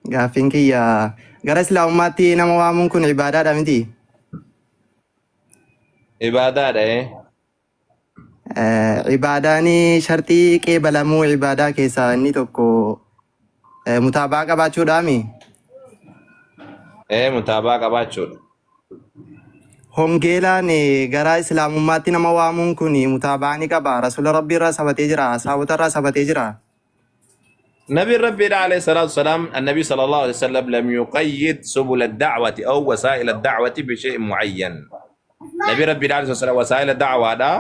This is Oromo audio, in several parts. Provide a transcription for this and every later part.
Gaaffiin kiyya gara Islaamummaatti nama waamuun kun ibaadaadha miti? Ibaadaadha ee. Ibaadaan sharxii qeebalamuu ibaadaa keessaa inni tokko mutaabaa qabaachuudhaami. Ee, mutaabaa qabaachuudha. Hongeelaan gara Islaamummaatti nama waamuun kun mutaabaa ni qaba. Rasuula Rabbii irraa sabatee jira. Sahaabota irraa sabatee jira. نبي ربي عليه الصلاة والسلام، النبي صلى الله عليه وسلم لم يقيد سبل الدعوة أو وسائل الدعوة بشيء معين. نبي ربي عليه الصلاة والسلام وسائل الدعوة دا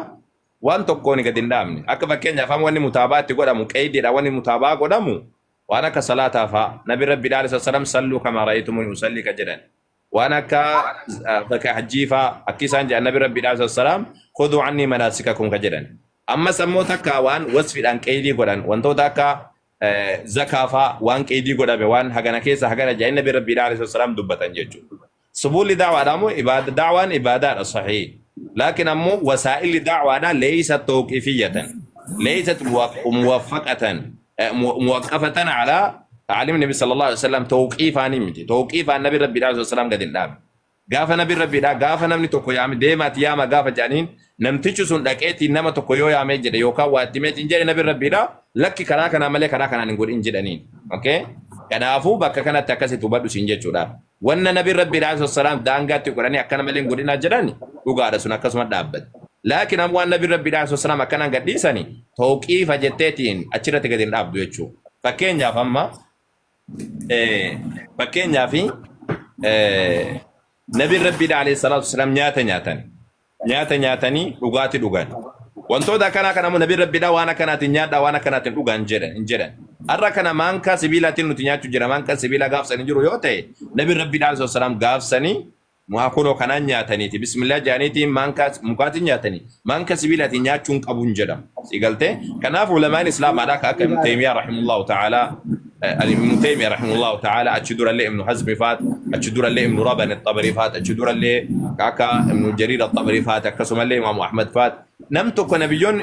waan tokkoon gadi hin dhaabne. Akka fakkeenyaaf amma wanni mutaabaatti godhamu qeeydiidha, wanni mutaabaa godhamu waan akka salaataa fa'a. Nabi Rabbi عليه الصلاة والسلام صلوا كما رأيتموني أصلي ka jedhan. Waan akka bakka hajjii fa'a akki isaan jedhan Nabi Rabbi عليه الصلاة والسلام خذوا عني مناسككم ka jedhan. Ammas ammoo takka waan wasfiidhaan qeydii godhan, wantoota akka zakaa fa'a, waan qeydii godhame, waan hagana keessa hagana jedhanii Nabi Rabbi عليه الصلاة والسلام dubbatan jechuudha. Subulli da'waadha ammoo ibaada, da'waan ibaadaadha, صحيح. لكن ammoo wasaa'illi da'waadha ليست توقيفية، ليست موفقة موقفة على تعاليم النبي صلى الله عليه وسلم. توقيفaan miti. Tawqiifaan Nabi Rabbi عليه الصلاة والسلام gadi hin dhaabne. Gaafa Nabi Rabbiidha, gaafa namni tokko yaame, deemaati yaama gaafa jedhaniin, namtichi sun dhaqeetiin nama tokko yoo yaamee jedhe yookaan waa itti himeetiin jedhe, Nabi Rabbiidha lakki, karaa kanaa malee karaa kanaan hin godhin jedhaniin. Okay? Kanaafuu bakka kanatti akkasitti hubadhu siin jechuudha. Wanna Nabi Rabbiidha عليه الصلاة daangaatti godhanii akkana malee hin godhinaa jedhan dhugaadha, sun akkasuma dhaabbate. لكن amma waan Nabi Rabbiidha عليه الصلاة akkanaan gadhiisani tawqiifa jetteetiin achirratti gadi hin dhaabdu jechuudha. Fakkeenyaaf amma fakkeenyaaf Nabi Rabbiidha عليه الصلاة والسلام nyaata nyaatan. Nyaata nyaatanii dhugaatii dhugan. Wantoota akkanaa kana ammoo Nabi Rabbiidha waan akkanaatiin nyaadhaa, waan akkanaatiin dhugan jedhan hin jedhan. Har'a kana maankaa sibiilaatiin nuti nyaachuu jira, maankaa sibiilaa gaafsanii jiru yoo ta'e, Nabi Rabbiidha عليه الصلاة والسلام gaafsanii maa kunoo kanaan nyaataniiti بسم الله jedhaniitiin maankaa mukaatiin nyaatanii maankaa sibiilaatiin nyaachuun qabuun jedhama. Si galtee? Kanaaf ulamaan Islaamaadhaa ka akka Ibn Taymiyaa رحمه الله تعالى, Ibn Taymiyaa رحمه الله تعالى, achi durallee Ibn Hazmi faat, achi durallee Ibn Raban Xabarii faat, achi durallee ka akka Ibn Jariir Xabarii faat, akkasumallee Imaamu Ahmad faat, nam tokko nabiyyoon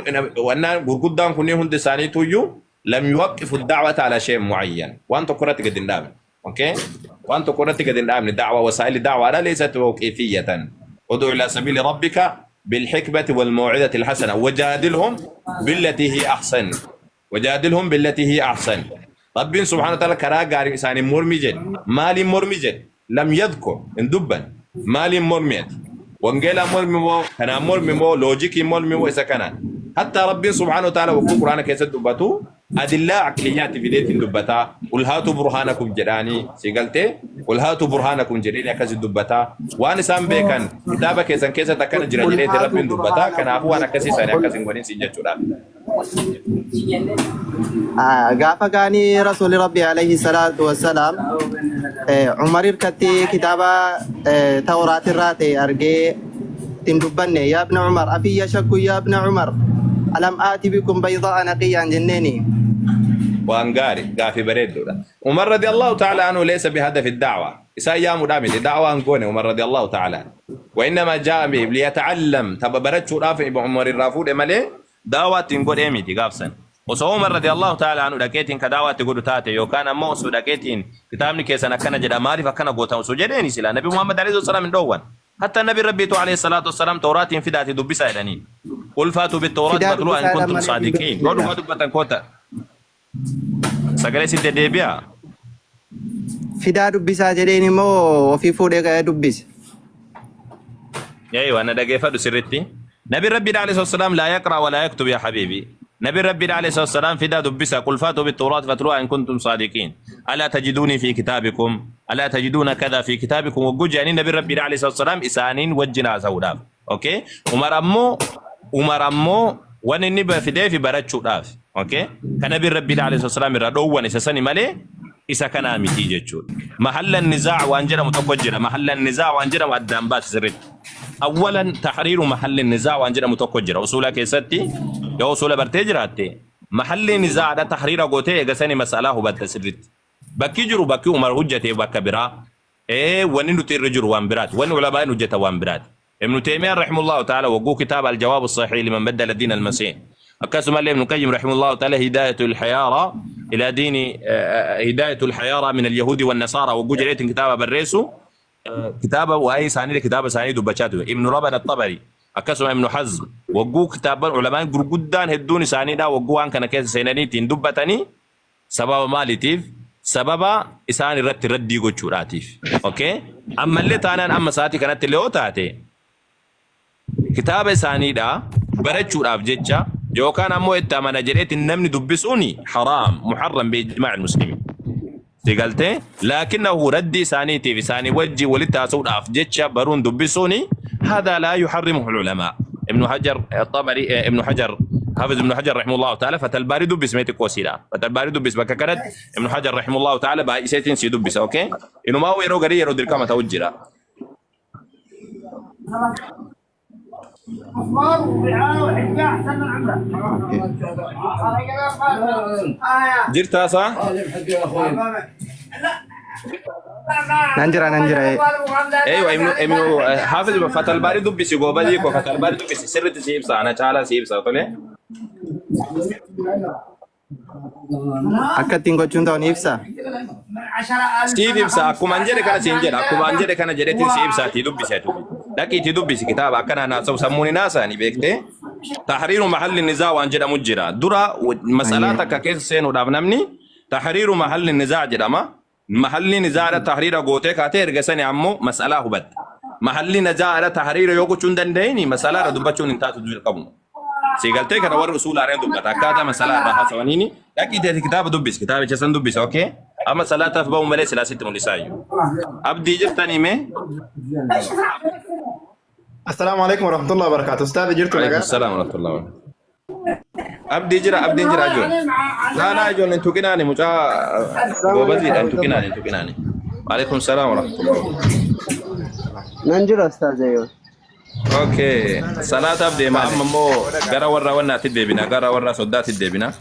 wannaan gurguddaan kunneen hundi isaaniituyyuu لم يوقفوا الدعوة على شيء معين. Waan tokko irratti gadi hin dhaabne. Okay? Waan tokko irratti gadi hin dhaabne. دعوة, وسائل الدعوة ليست توقيفية. ادع إلى سبيل ربك بالحكمة والموعظة الحسنة وجادلهم بالتي هي أحسن، وجادلهم بالتي هي أحسن. ربي سبحانه وتعالى karaa gaarii isaanii mormi jedhe. Maaliin mormi jedhe? لم يذكر, hin dubban maaliin mormiati, wangeelaa mormi moo kanaan mormi moo loojikiin mormi moo isa kanaan. حتى ربي سبحانه وتعالى wakkuu Quraana keessatti dubbatu أدلة عقلية fideetiin dubbataa. قل هاتوا برهانكم jedhaanii, si galtee? قل هاتوا برهانكم jedhanii akkasi dubbataa. Waan isaan beekan kitaaba keessan keessatti akkana jira قل jedheeti هاتوا Rabbiin dubbataa. برهانكم Kanaafuu waan akkasii isaanii akkas hin godhin siin jechuudha. Gaafa gaanii Rasuulli Rabbi عليه الصلاة والسلام Umar hirkatti kitaaba Tawraat irraa ta'e argee ittiin dubbanne, يا ابن عمر أفي شك، يا ابن عمر ألم آت بكم بيضاء نقيا jenneeni. Waan gaari, gaafii bareedduudha. Umar رضي الله تعالى عنه ليس بهدف الدعوة. Isaan yaamuudhaa miti, da'waa hin goone Umar رضي الله تعالى عنه. وإنما جاء به ليتعلم, tapha barachuudhaaf Umar irraa fuudhe malee daawaa ittiin godhee miti gaafsan. Osoo Umar رضي الله تعالى عنه dhaqeetiin ka daawaa itti godhu taate, yookaan ammoo osoo dhaqeetiin kitaabni keessan akkana jedha, maaliif akkana gootan osoo jedheeni, silaa Nabi Muhammad عليه الصلاة hin dhoowwan. حتى Nabi Rabbiitu عليه الصلاة والسلام Tawraatiin fidaati dubbisaa jedhaniin. قل فأتوا بالتوراة Fidaa فاتلوها إن dubbisaadhaan كنتم malee hin صادقين. Yoo dubbisneedha. dhugaa dubbatan koota. Sagalee sitti deebi'a. Fidaa dubbisaa jedheen immoo ofii fuudhee ka'ee dubbise. أيوه, أنا dhageeffadhu sirritti. Nabi Rabbi عليه الصلاة والسلام لا يقرأ ولا يكتب يا حبيبي. Nabi Rabbi عليه الصلاة والسلام fidaa dubbisa. قل فأتوا بالتوراة فاتلوها إن كنتم صادقين. ألا تجدوني في كتابكم، ألا تجدون كذا في كتابكم. Wagguu jedhanii Nabi Rabbi عليه الصلاة والسلام isaaniin wajjin haasa'uudhaaf. Okay? Umar ammoo waan inni fidee fi barachuudhaaf. Okay? Kan Nabi Rabbi عليه الصلاة والسلام irraa dhoowwan isa sani malee isa kanaa miti jechuudha. محل النزاع waan jedhamu tokko jira. محل النزاع waan jedhamu addaan baasi sirriitti. أولا تحرير محل النزاع waan jedhamu tokko jira. Usuula keessatti yoo usuula bartee jiraatte, mahalli nizaadha tahriira gootee eegasanii masalaa hubatta sirriitti. Bakki jiru, bakki Umar hojjete bakka biraa. Wanni nuti irra jiru waan biraati. Wanni ulamaan hojjeta waan biraati. Ibnu Taymiyyaan رحمه الله تعالى wagguu kitaaba الجواب الصحيح لمن بدل دين المسيح. Akkasumallee Ibnu Qayyim rahimahullahu ta'ala Hidaayatul Hayaara ila diini Hidaayatul Hayaara min al-Yahuudi wan Nasaara wagguu jedheetiin kitaaba barreessu kitaaba waa'ee isaanii kitaaba isaanii dubbachaa ture. Ibnu Raban At-Tabari akkasuma Ibnu Hazm wagguu kitaabban ulamaan gurguddaan hedduun isaaniidha wagguu waan kana keessa seenanii ittiin dubbatanii. Sababa maaliitiif? Sababa isaan irratti raddii gochuudhaatiif. Okay? Ammallee taanaan amma sa'aatii kanatti illee yoo taate kitaaba isaaniidha barachuudhaaf jecha yookaan ammoo itti amana jedheetiin namni dubbisuun haraam muharram bi ijmaa'i muslimin. Si galtee? Laakinahu raddii isaaniitiif isaanii wajjin walitti haasa'uudhaaf jecha baruun dubbisuun haadha laa yuharrimuhu ulamaa. Ibnu Hajar Xabarii Ibnu Hajar Hafiz Ibnu Hajar rahimahullahu ta'ala Fatal Baarii dubbis mee xiqqoo siidha. Fatal Baarii dubbis bakka kanatti Ibnu Hajar rahimahullahu ta'ala baay'iseetiin sii dubbisa okay? Inumaa yeroo garii yeroo dirqama ta'u jira. Jirtaa isaa? Nan jira nan jira. Eeywa ibnu ibnu Hafiz Fatal Baarii dubbisi goobazii koo Fatal Baarii dubbisi sirriitti si ibsa ana caalaa si ibsa tole. Akka ittiin gochuun ta'u ni ibsa. Siif ibsa akkumaan jedhe kana siin jedha akkumaan jedhe kana jedhetiin si ibsa ati dubbisi ati. Dhaqiitii dubbisi kitaaba akkanaa naasa'u sammuun hin haasa'ani beektee. Tahriiru mahalli nizaa waan jedhamu jira. Dura masalaa Ayyee. takka keessa seenuudhaaf namni tahriiru mahalli nizaa jedhama. Mahalli nizaadha tahriira gootee kaatee erga sani ammoo masalaa hubatta. Mahalli nizaadha tahriira yoo gochuu hin danda'in masalaa irra dubbachuun hin taatu jalqabu. Si galtee kana warri usuulaa irra dubbata. Akkaataa masalaa irraa haasawaniini dhaqii teeti kitaaba dubbisi kitaabicha san dubbisi okay. Amma salaataaf ba'u malee silaa sitti mul'isaayyuu. Abdii jirtanii mee? Assalaamu alaikum warahmatullahi wabarakatuh. Ustaadha jirtu Alaikum nagaa? salaam warahmatullahi wabarakatuh. Abdii jira abdiin jira ijoollee. Laa laa ijoollee hin tuqinaani mucaa goobaziidha hin tuqinaani hin tuqinaani. Waalaikum salaam warahmatullahi wabarakatuh. Nan jira ustaaza. Okay. Salaataaf deema amma immoo gara warra wannaatti deebina gara warra soddaatti deebina.